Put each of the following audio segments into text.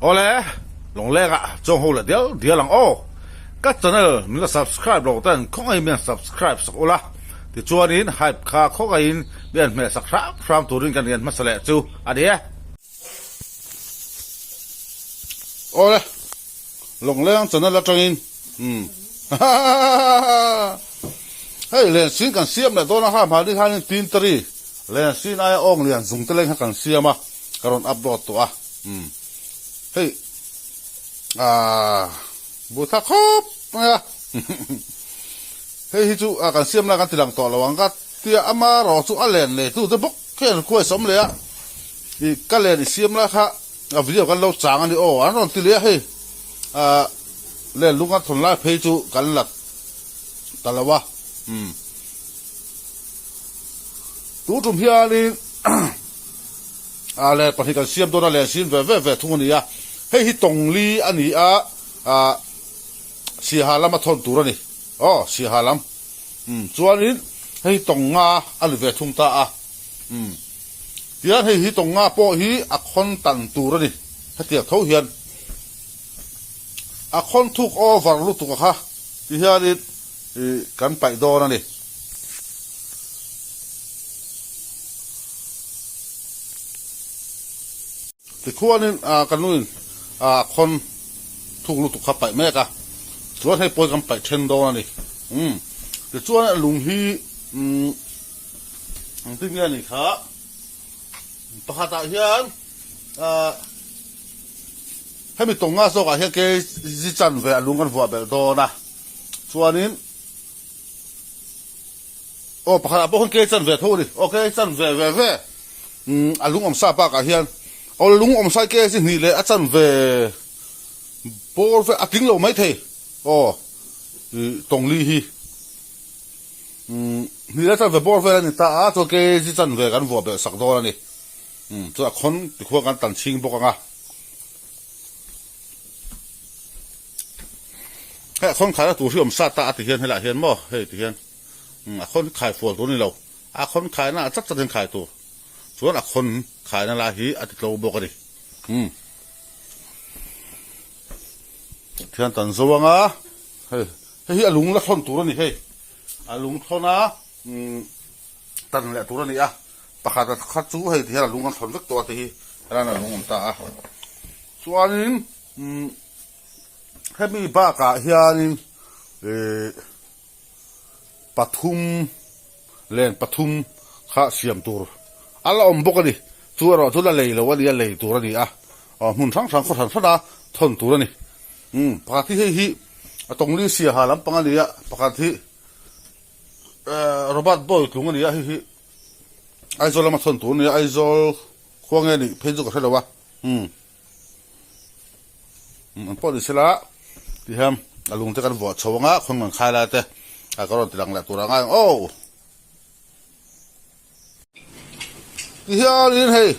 Awle, Lawngleng ah chuang ho leh dial dial ang aw. Ka channel min la subscribe lo ten khawngaihin min han subscribe sak ula, tichuanin hype kha khawngaihin min han hmeh sak hram hram turin kan rian hmasa leh chu a ni e. Awle, Lawngleng channel atangin umm hei lensin kan siam leh dawn a ha mahni khanin tintari lensin aia awng lian zung te leng kha kan siam a. Ka rawn upload tawh a umm hei aaa bu thlak khawp mai a hei hi chu a kan siam lai kan ti lang tawh lo ang ka tia ama erawh chu a len leh tu te bawk hian request a awm leh a ih ka len i siam lai kha a video kan lo chang a ni aw an rawn ti leh a hei aaa len lung a thawn lai phei chu kan la ta lo a umm tu tum hianin. A le pahnih kan siam dawn a, len sin ve ve ve thung a ni a. Hei hi tawngli a ni a, ah Siaha lama thawn tur a ni. Aw, Siaha lam. Umm, chuanin hei hi tawng nga a ni ve thung ta a. Umm, tihian hei hi tawng nga pawh hi a khawn tan tur a ni. Hetiang tho hian a khawn thuk over lutuk a kha tihianin ih kan paih dawn a ni. Tikhuanin ka nuin a khawn thuk lutuk kha paih mek a, chuan hei pawi kan paih then dawn a ni. Umm tichuan a lung hi umm engtin nge ni kha pakhatah hian ah hemi tawnga zawkah hian kg chanve a lung kan vuah belh dawn a, chuanin. Aw pakhat ah pawh khan ke chan ve tho a ni. Aw ke chan ve ve ve. Umm a lung awm sa bakah hian aw lung awm sai ke chi hnih leh a chan ve bawr ve a tling lo mai thei. Aw ih tawngli hi umm hnih leh a chan ve bawr vel a ni ta a chuan ke chi chan ve kan vuah belh sak dawn a ni. Umm chuan a khawn tikhuan kan tan chhing bawk ang a. Hei a khawn khaina tur hi awm sa ta a ti hian helaiah hian maw hei ti hian a khawn khai fual tur a ni lo a khawn khaina ah chat chat hian khai tur chuan a khawn khaina lai hi a ti tlo bawk a ni umm thian tan zo anga hei hei hi a lung la thawn tur a ni hei a lung thawn a umm tan leh tur a ni a pakhat a khat chu hei ti hian a lung an thawn vek tawh a ti hi helaiah a lung awm ta a chuanin umm Hemi bakah hianin ih pathum len pathum kha siam tur a la awm bawk a ni. Chu erawh chu la lei lo a ni a, lei tur a ni a, aw hmun hrang hrang khaw hran hrana thawn tur a ni. Umm pakhat hi hei hi a tawngli siaha lampang a ni a, pakhat hi eh Robert Boy tlung a ni a, hei hi Aizawl lama thawn tur a ni a, Aizawl khua nge nih phei chu ka hre lo a, umm. An pawh ni sela ti hian a lung te kan vuah chho anga khawn kan khai lai te a ka rawn ti lang leh tur anga eng aw ti hianin hei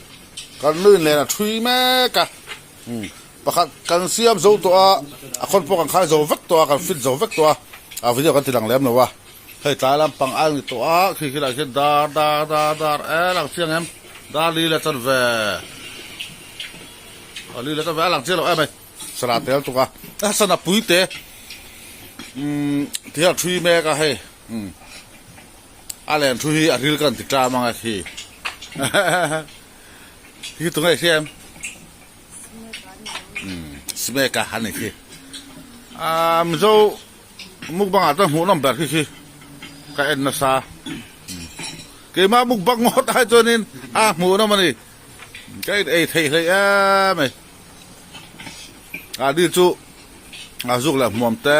kan nuin len a thui mek a pakhat kan siam zo tawh a a khawn pawh kan khai zo vek tawh a kan fit zo vek tawh a a video kan ti lang lem lo a hei tlai lampang a ni tawh a khi khi lah khian dar dar dar dar e lang chiang em dar li la chan ve. A li leh ve a lang chiah lo em ai sana tel tuk a a sana pui te umm ti hian a thui mek a hei umm a len thu hi a ril ka rawn ti ṭam ang a khi hi tunge hria em umm smeka a ni khi aaa mizo mukbang ah chuan hmuh nawm ber khi khi ka en nasa keimah mukbang ngawt ai chuanin a hmuh nawm a ni. Ka in ei theih hlei em mai. A ni chu a zuk leh hmuam te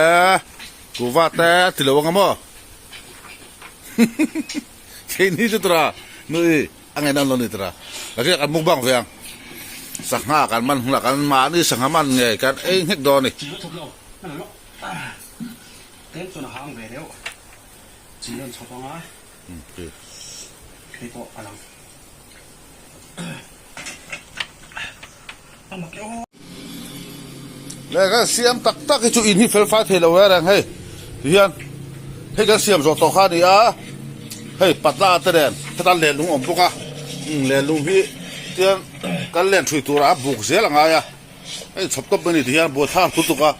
kuhva te a ti lo anga maw. Keini chu tura nui a ngei nan lo ni tura. Ka hria kan mukbang ve ang. Sangha kan man hunah kan mahni sangha man ngei kan ei nghek dawn a ni. Leh kan siam tak tak hi chu in hi fel fai thei lo e reng hei ti hian hei kan siam zawh tawh kha a ni a hei patla te nen heta lenlung a awm bawk a umm lenlung hi tian kan len thui turah a buk zel a ngai a. Hei chhawp tawp mai a ni ti hian buaithlak lutuk a.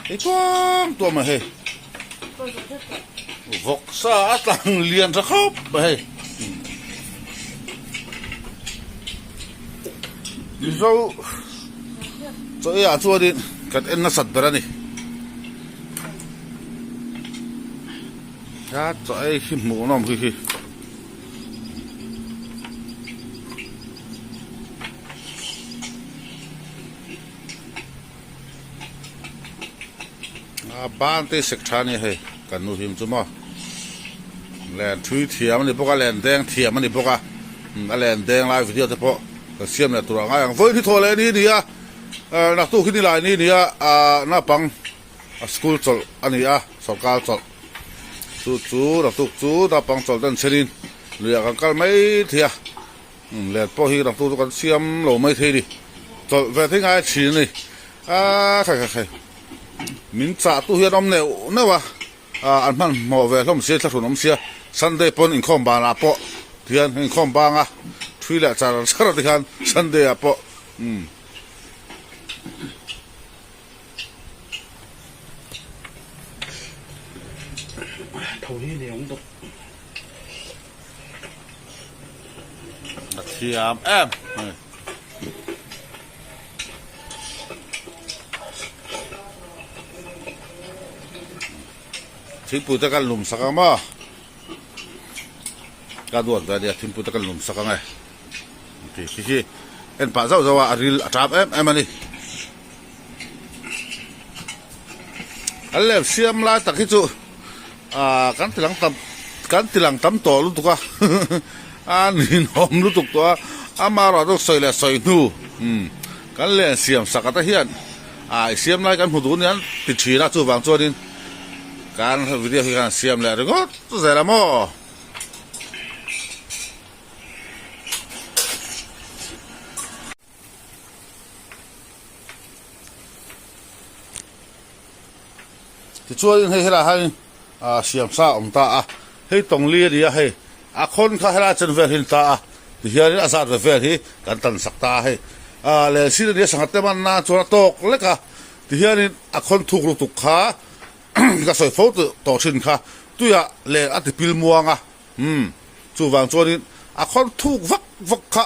Hei tuam tuam a hei. Vawksa a tlang lian tha khawp mai hei. Mizo chaw ei ah chuanin kan en nasat ber a ni. A chaw ei hi hmuhnawm khi khi. A ban te sek tha ania hei kan nu him chu maw len thui thiam ani bawk a len deng thiam ani bawk a a len deng lai video te pawh kan siam leh tur a ngai ang vawiin hi thaw leh ni ni a naktuk hi ni lai ni ni a ah naupang a school chawlh ani a sawrkar chawlh chu chu naktuk chu naupang chawlh den chenin luiah kan kal mai thei a. Let pawh hi naktuk chu kan siam lo mai thei a ni. Chawlh ve thei ngai thin a ni. Aaa khai khai khai. Min chah tu hian awm neuh neuh a. Aaa an hmanhmawh ve hlawm sia thlahrun awm sia. Sunday pawn inkhawm banah pawh tihian inkhawm banga thui leh char char te khan Sunday ah pawh umm. Tho hi ni awm dawk. A thiam em mai. Thingpui te kan lum sak ang maw? Ka duat ve ania thingpui te kan lum sak ang e. Ti khi khi en pah zauh zauh a a ril a tap em em a ni. An lem siam lai tak hi chu ah kan ti lang tam kan ti lang tam tawh lutuk a a ninawm lutuk tawh a amaherawh chu sawi leh sawi hnu umm kan len siam sak ata hian ah i siam lai kan hmu duh aniang ti thin a chuvang chuanin kan video hi khan siam leh ringawt zel a maw. Tichuanin hei helaiah hian ah siamsa a awm ta a, hei tawngli a ni a hei a khawn kha helai chen vel hi a ni ta a, tihianin a zat ve vel hi kan tan sak ta a hei ah lehsin a ni a sangha te man nan chuan a tawk lek a, tihianin a khawn thuk lutuk kha ka sawi fo tawh thin kha tuiah len a ti pil muang a. Umm, chuvang chuanin a khawn thuk vak vak kha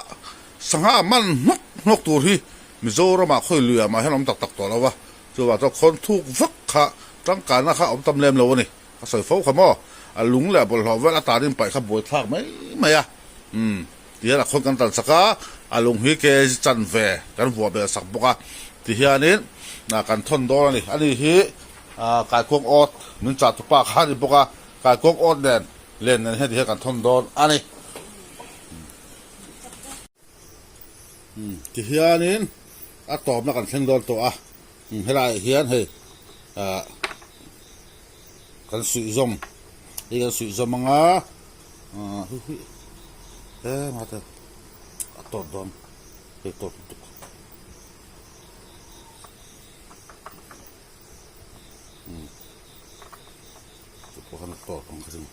sangha man hnawk hnawk tur hi Mizoramah khawi luiah mah hian awm tak tak tawh lo va, chuvang chuan khawn thuk vak kha tangkaina kha awm tam lem lo a ni. Ka sawi fo kha maw, a lung leh a bawlhhlawh vel a tanin paih kha buai thlak mai mai a. Umm, tihian a khawn kan tan sak a, a lung hi kg chanve kan vuah bel sak bawk a, tihianin kan thawn dawn a ni. Ani hi kaikuang awt min chah tupa kha a ni bawk a, Kaikuang awt nen len nen hian tihian kan thawn dawn a ni. Tihianin a tawpna kan thleng dawn tawh a, helaiah hian hei ah kan suih zawm hei kan suih zawm ang a ah hi hi tlem a te a tawp dawn hei tawp lutuk. Chu pawh khan a tawp ang ka ring.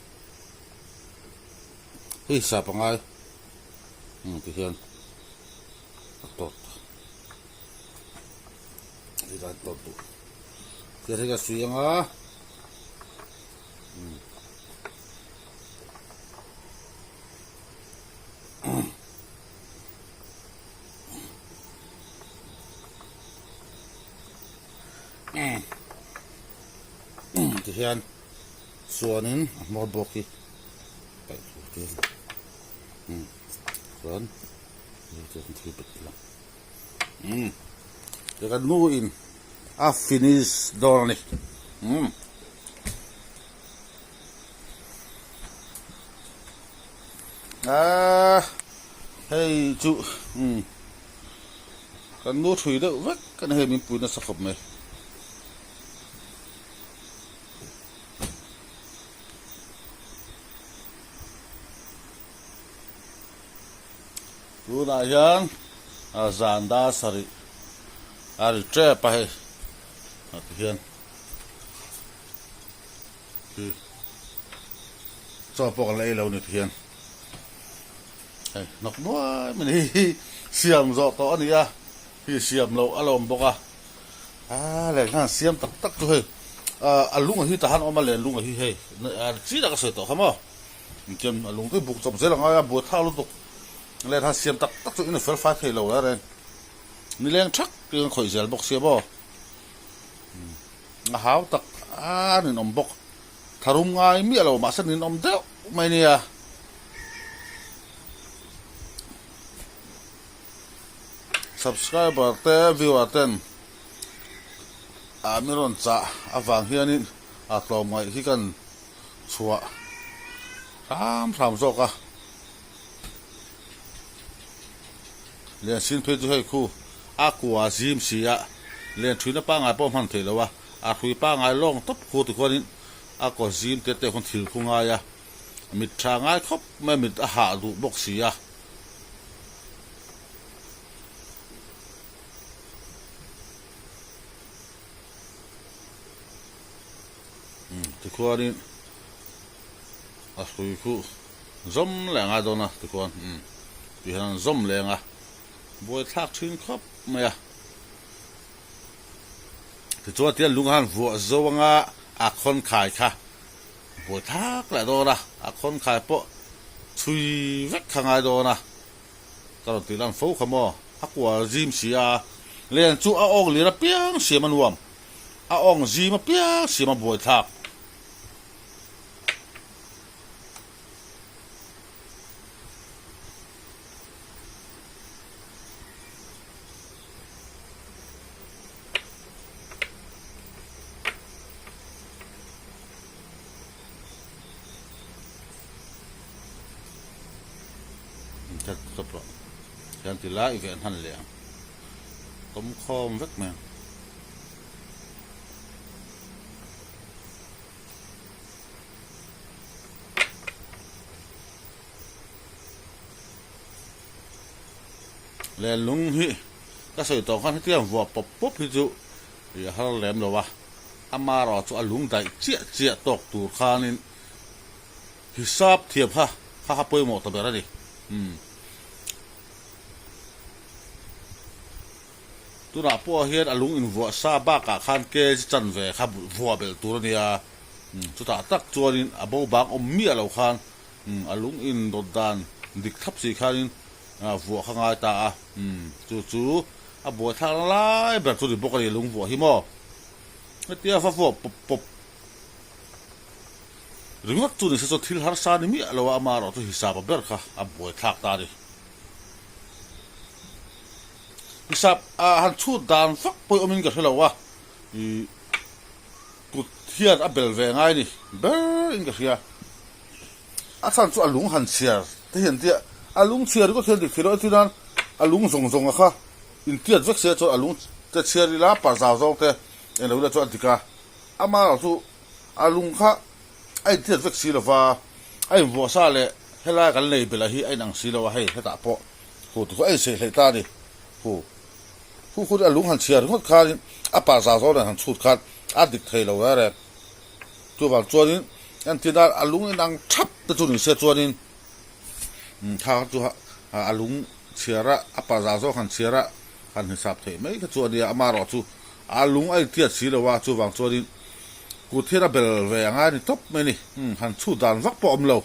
Hei sa pangai ti hian a tawt hei dan tawt duh tihian hei ka sui anga Ti hian chuanin a hmawr bawk hi paih tur te a ni chuan thil pet ila umm ka nu in a finish dawn a ni umm. Aaa hei chu umm kan nu thui deuh vek a ni hei min pui nasa khawp mai. Tunah hian zan dar sarih a ri tep a hei ah ti hian. Hi chaw pawh kan la ei lo ni tihian hei hnawk nuai mai ni hi siam zawh tawh a ni a. Hi siam loh a la awm bawk a, a len khan siam tak tak chu hei a lung a hi tahan awm a len lung a hi hei chi tak a sawi tawh kha maw chuan a lung chu buk chawp zel a ngai a buai thlak lutuk len khan siam tak tak chu in fel fai thei lo a reng nileng thak in khawih zel bawk sia maw a hau tak a ninawm bawk tharum ngai miah lo mahse ninawm deuh mai nia. Subscriber te viewer ten ah mi rawn chah avang hianin a tlawmngaih hi kan chhuah hram hram zawk a. Liansin phei chu hei khu a kua zim si a, len thuina pangngai pawh hman theih lo a, a hrui pangngai lawng tawp khu tikhuanin a kaw zim te te khawn thil khu ngai a, mit tha ngai khawp mai mit a hah duh bawk si a. Tikhuanin a hrui khu zawm leh a ngai dawn a tikhuan tih hian an zawm leng a buaithlak thin khawp mai a tichuan tihian lung a han vuah zo anga a khawn khai kha Buaithlak leh dawn a, a khawnkhai pawh chhui vek kha ngai dawn a, ka rawn tih lan fo kha maw, a kual zim si a, len chu a awng lir apiang siam a nuam, a awng zim apiang siam a buaithlak. Hian ti lai ve an han leh ang tawm khawm vek mai ang. Leh lung hi ka sawi tawh khan hetiang vuah pawp pawp hi chu ih a har lem lo a. Amarawh chu a lung daih chiah chiah tawk tur khanin hisap thiam kha kha kha pawimawh ta ber a ni. Umm. Tunah pawh hian a lung invuah sa bakah khan kg chanve kha vuah belh tur a nia. Umm. Chutah tak chuanin a bo bang awm miah lo khan umm a lung indawt dan dik thlap si khanin vuah kha ngai ta a. Umm. Chu chu a buaithlak na lai ber chu ni bawk a ni lung vuah hi maw. Hetia va vuah pawp pawp ringawt chu ni se chuan thil harsa ni miah lo a, amaherawh chu hisap a ber kha a buaithlak ta a ni. Hisap a han chhut dan vak pawh awmin ka hre lo a, ih kut hian a bel ve ngai ni ber in ka hria. A chhan chu a lung han chhiar te hian tia a lung chhiar ringawt hian dik thei lo entir nan a lung zawng zawng a kha intiat vek sia chuan a lung te chhiar ila par zau zawng te eng lo ila chuan a dik a ama erawh chu a lung kha a intiat vek si lova a invuah sa leh helai kan lei belh hi a inang si lo a hei hetah pawh hu ti khaw a inseih hleih ta a ni hu hu khu a lung han chhiar ringawt khanin a par zau zawng nen han chhut khan a dik thei lo reng reng. Chuvang chuanin entir a lung inang thap te chu ni se chuanin thla kha chu a lung chhiar a, a parza zawk han chhiar a, han hisap theih mai kha chu a nia, amaherawh chu a lung a intiat si lo a, chuvang chuanin kut hian a bel ve a ngai ni tawp mai a ni, han chhut dan vak pawh a awm lo.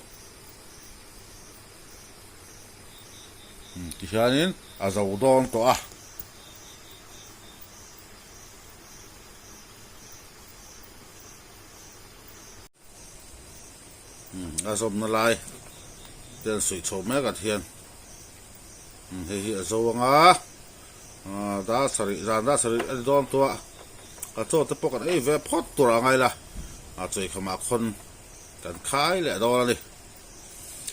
Tihianin a zo dawn tawh a. A zawmna lai te an suih chho mek ah hian hei hi a zo anga dar sarih zan dar sarih a ni dawn tawh a ka chaw te pawh kan ei ve phawt tur a ngai la a chawikhamah khawn kan khai leh dawn a ni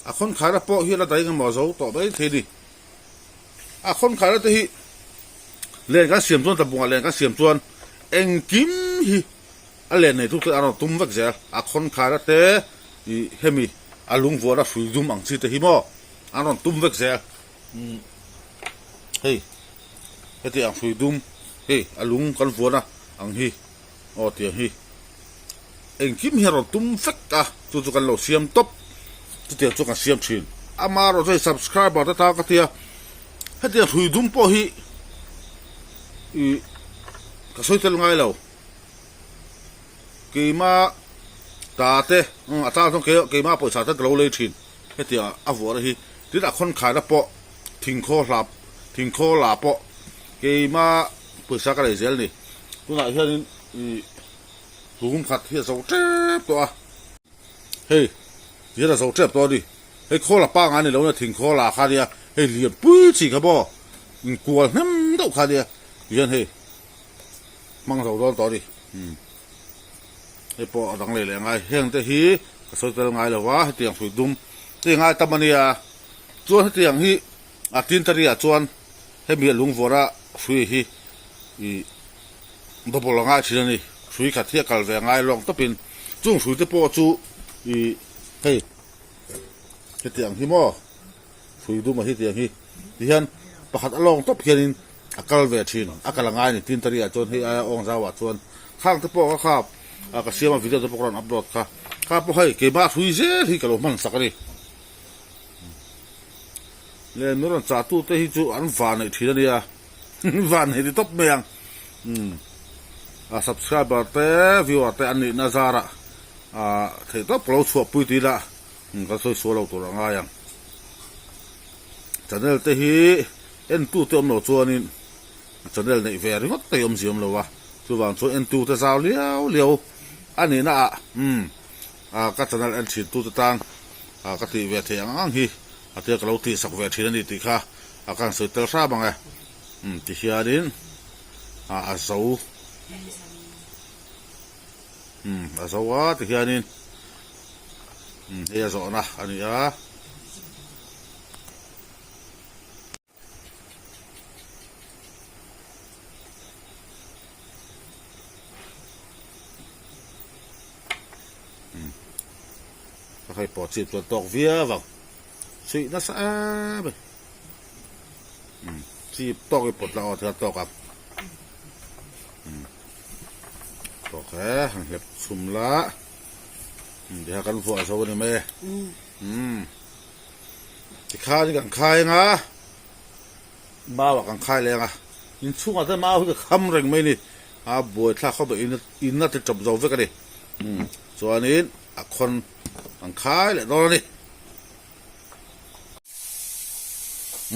a khawn khaina pawh hi a la daih engemaw a zo tawh mai thei a ni. A khawn khaina te hi len kan siam chuan tlabungah len kan siam chuan engkim hi a len nei tu te a rawn tum vek zel. A khawn khaina te ih hemi a lung vuahna hrui dum ang chi te hi maw an rawn tum vek zel. Umm hei heti ang hrui dum hei a lung kan vuahna ang hi aw tiang hi engkim hi a rawn tum vek a chu chu kan lo siam tawp chutiang chu kan siam thin. Amaherawhchu hei subscriber te tan ka tia hetiang hrui dum pawh hi. I ka sawi tel ngai lo. Keima ta te a chang chuan keima pawisa te ka lo lei thin hetiang a vuahna hi tin a khawn khaina pawh thingkhaw hla thingkhaw la pawh keima pawisa ka lei zel a ni. Tunah hianin ih tum khat hi a zo tep tawh a hei tihian a zo tep tawh a ni. Hei khawl a pangngai ni lo na thingkhaw la kha nia hei lianpui chi kha maw inkual hnem deuh kha nia tihian hei. Hmang zo dawn tawh a ni. Umm. Hei pawh a dang leh leh a ngai. Heng te hi ka sawi tel ngai lo va, hetiang hrui dum te hi ngai tam a nia. Chuan hetiang hi a tintari ah chuan hemi a lungvuara hrui hi ih double a ngai thin a ni. Hrui khat hi a kal ve a ngai lawng tawpin chung hrui te pawh chu ih hei hetiang hi maw. Hrui dum a hi tiang hi tihian pakhat a lawng tawp hianin a kal ve thin a kal a ngai a ni tin tariah chuan hei aia awng zauah chuan khang te pawh ka kha a ka siam a video te pawh ka rawn upload kha kha pawh hei keimah hrui zel hi ka lo hman sak a ni le min rawn chah tu te hi chu an van neih thin a nia van neih ti tawp mai ang umm a subscriber te viewer te an nihna zarah ah theih tawp ka lo chhuahpui tih ila. Ka sawi sual lo tur a ngai ang. Channel te hi entu te awm lo chuanin channel neih ve ringawt te hi awm ziam lo a, chuvang chuan entu te zau liau liau a nihna ah umm ka channel en thin tu te tan ka tih ve theih ang ang hi a tia ka lo tih sak ve thin a ni tih kha a kan sawi tel hram ang e. Umm ti hianin a zo Umm a zo a ti hianin umm hei a zawhna a ni a. Umm ka hei pawh chip chuan tawk viau ang suih nasa em a ni umm chip tawk i pawt la aw tihian tawk ang. Tawk e, han hlep chhum la. Tiha kan vuah zo a ni mai e. Umm. Tikhan kan khai anga, mau ah kan khai leh anga. Inchhungah te mau hi ka kham reng mai a ni. A buaithlak khawp a in a ti tawp zo vek a ni. Umm chuanin a khawn kan khai leh dawn a ni.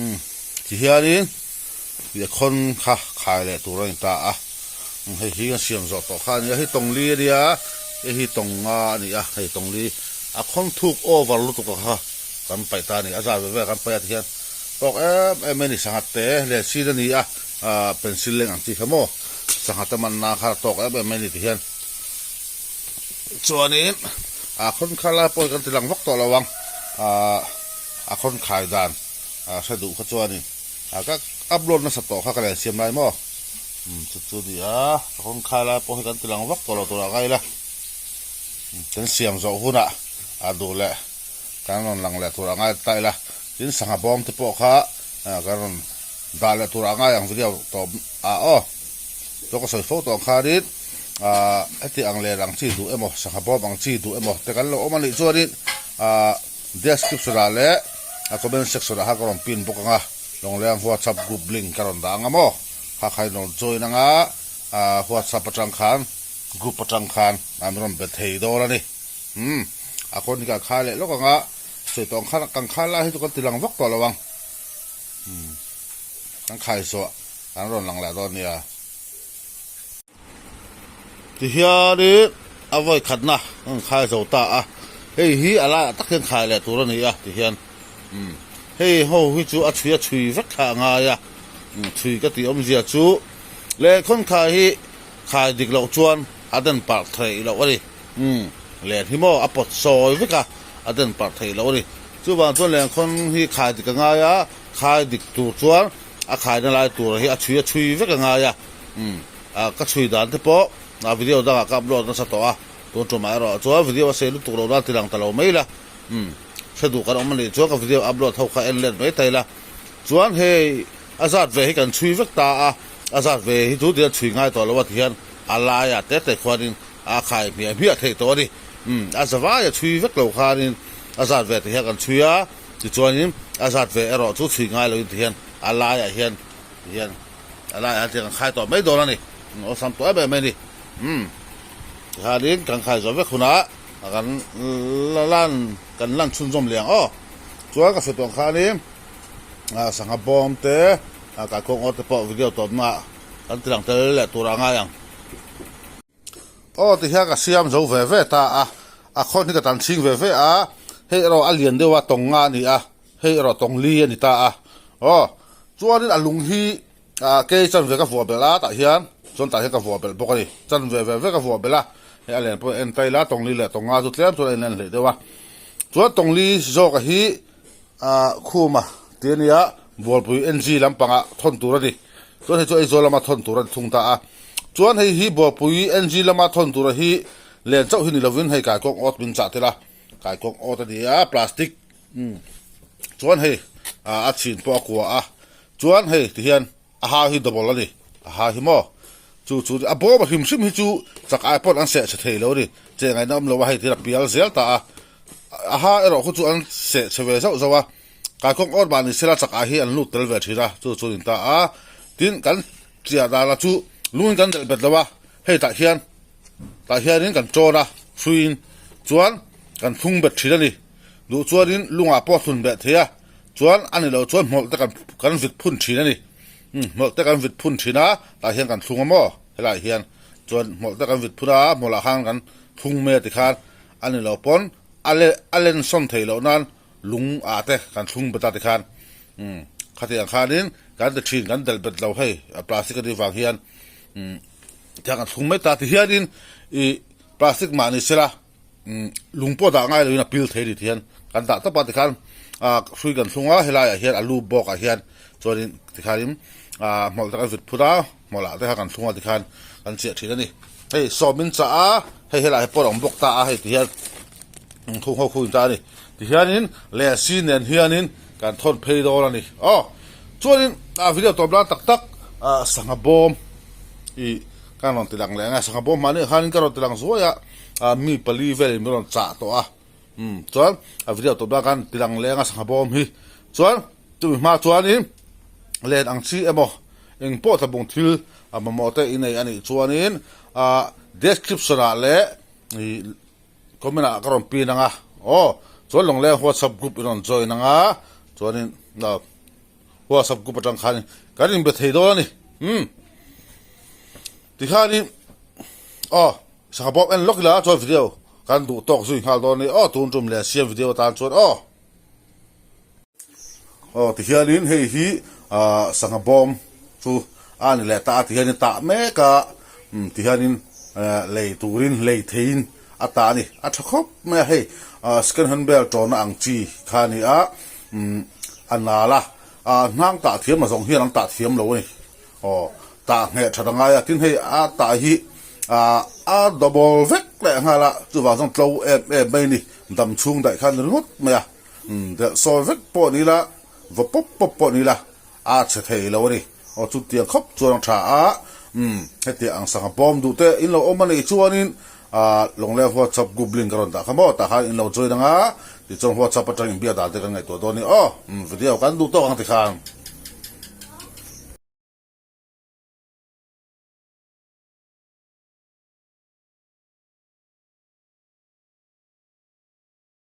Umm tihianin ih a khawn kha khai leh tur a ni ta a hei hi kan siam zawh tawh kha a ni a hei tawng li a nia hei hi tawng nga a ni a hei tawng li a khawn thuk over lutuk a kha kan paih ta a ni a zat ve ve kan paih a tihian tawk em em mai a ni sangha te leh sin a ni a ah pencil leng ang chi kha maw sangha te man nan kha tawk em em mai a ni tihian chuanin a khawn kha lai pawh hi kan ti lang vak tawh lo ang ah a khawn khai dan ah hre duh kha chuanin ah ka upload nasa tawh kha ka len siam lai maw umm chu chu ni a a khawn khai lai pawh hi kan ti lang vak tawh lo tur ah ngai ila kan siam zawh hunah a duh leh kan rawn lang leh tur ah ngai ta ila tin sangha bawm te pawh kha ah kan rawn dah leh tur ah ngai ang video tawp ah aw. Chuan ka sawi fo tawh ang khanin ahh heti ang len ang chi duh emaw sangha bawm ang chi duh emaw te kan lo awm a nih chuanin ahh description ah leh a comment section ah khan ka rawn pin bawk ang a Lawngleng whatsapp group link ka rawn dah ang a maw kha kha in rawn join ang a ahh whatsapp atang khan group atang khan an rawn be thei dawn a ni umm a khawn hi kan khai leh lawk ang a sawi tawh ang khan kan khai lai hi chu kan ti lang vak tawh lo ang umm kan khai zawh. Kan rawn lang leh dawn nia. Tihianin a vawi khatna kan khai zo ta a, hei hi a laiah tak hian khai leh tur a ni a tihian umm hei ho hi chu a chhui a chhui vek kha a ngai a, chhui ka tih awmzia chu lehkhawn khai hi khai dik loh chuan a den parh theih loh a ni umm len hi maw a pawt sawi vek a a den parh theih loh a ni chuvang chuan lehkhawn hi khai dik a ngai a khai dik tur chuan. A khaina lai tur hi a chhui a chhui vek a ngai a, umm ka chhui dan te pawh a video dangah ka upload nasa tawh a, tun tumah erawh chuan video a sei lutuk lo nan ti lang ta lo mai la, umm hre duh kan awm a nih chuan ka video upload ho kha en let mai ta ila, chuan hei a zat ve hi kan chhui vek ta a, a zat ve hi chu tia chhui ngai tawh lo a ti hian a laiah te te khuanin a khai hmiah hmiah theih tawh a ni, umm a zavai a chhui vek lo khanin a zat ve te hian kan chhui a. Tichuanin a zat ve erawh chu chhui ngai loin tihian a laiah hian tihian A laiah hian kan khai tawh mai dawn a ni. Awlsam tawh em em mai a ni. Umm tikhanin kan khai zawh vek hunah kan la lan kan lan chhunzawm leh ang aw. Chuan ka sawi tawh ang khanin sangha bawm te kaikawng awr te pawh video tawpna ah kan ti lang tel leh tur a ngai ang. Aw ti hian ka siam zo ve ve ta a, a khawn hi ka tan chhing ve ve a, hei erawh a lian deuh a tawng nga a ni a, hei erawh tawng li a ni ta a, aw chuanin a lung hi ah kei chanve ka vuah belh a tah hian chuan tah hian ka vuah belh bawk a ni, chanve ve ve ka vuah belh a, hei a lian pawh en ta ila tawng li leh tawng nga chu tlem chuan a inlen hleih deuh a, chuan tawng li zawk a hi ah khuma tih a nia Bualpui NG lampangah thawn tur a ni. Chuan hei chu Aizawl lama thawn tur a ni thung ta a. Chuan hei hi Bualpui NG lama thawn tura hi len chauh hi ni lovin hei kaikawng awt min chah tel a, kaikawng awt a ni a plastic umm chuan hei ah a chhin pawh a kua a. Chuan hei tihian a ha hi double a ni, a ha hi maw chu chu a bawm a hrim hrim hi chu chak ai pawn an seh chhe thei lo a ni, che ngaihna awm lo a hei tihian a pial zel ta a, a ha erawh khu chu an seh chhe ve zauh zauh a. Kaikawng awr mah ni sela chak ah hi an lut tel ve thin a, chu chu in ta a. Tin, kan chiah dan ah chu lungin kan delh bet lo a, hei tah hian tah hianin kan tawn a, hruiin chuan kan thlung bet thin a ni. Duh chuanin lungah pawh a thlun beh thei a, chuan a ni loh chuan hmawlh te kan kan vit phun thin a ni. Umm hmawlh te kan vit phun thin a, tah hian kan thlung a maw helaiah hian chuan hmawlh te kan vit phun a, hmawlh ah khan kan thlung mai a tikhan a ni loh pawn a le a len sawn theih loh nan Lung ah te kan thlung bet a tikhan umm khatiang khanin kan ti thin kan delh bet lo hei plastic a nih vang hian umm tiang kan thlung mai ta ti hianin ih plastic mah ni sela umm lung pawh dah ngai loin a pil thei a ni ti hian kan dah tawp a tikhan ah hrui kan thlung a helai ah hian alu bawk ah hian chuanin tikhanin ah hmawlh te kan vit phut a hmawlh ah te kha kan thlung a tikhan kan chiah thin a ni hei sawm in chah a hei helai hi pawh a awm bawk ta a hei ti hian. Thung ho khu in ta a ni. Tihianin lehsi nen hianin kan thawn phei dawn a ni. Aw chuanin a video tawp lai tak tak sangha bawm ih kan rawn ti lang leh ang a, sangha bawm mahni ah khanin ka rawn ti lang zuai a, mi pali velin min rawn chah tawh a, umm chuan a video tawp lai khan ti lang leh ang a sangha bawm hi. Chuan chumi hma chuanin len ang chi emaw eng pawh tlabung thil a mamawh te i nei a nih chuanin description ah leh ih Comment ah ka rawn pin ang a, aw chuan Lawngleng WhatsApp group in rawn join ang a, chuanin WhatsApp group atang khanin kan inbe thei dawn a ni, umm tikhanin aw sangha bawm en lawk ila chuan video kan duh tawk zui nghal dawn a ni, aw tun tum leh siam video atan chuan aw. Aw tihianin hei hi ah sangha bawm chu a ni leh ta a tihianin tah mek a umm tihianin eh lei turin lei theiin a tah a ni a tha khawp mai a hei ah second hand bel tawna ang chi kha a ni a umm a nal a ah hnang tah thiam a zawng hian an tah thiam lo a ni aw tah ngheh that a ngai a tin hei a tah hi ah a double vek leh nghal a chuvang chuan tlo em em mai a ni dam chhung daih khan ringawt mai a. Umm delh sawi vek pawh ni la, va pawp pawp pawh ni la, a chhe thei lo a ni. Aw chutiang khawp chuan a tha a, umm hetiang ang sangha bawm duh te in lo awm a nih chuanin ah Lawngleng WhatsApp group link ka rawn dah kha maw, tah khan in lo join ang a, tichuan WhatsApp atang inbiak dan te kan ngaihtuah dawn a ni aw, umm video kan duh tawk ang tikhan.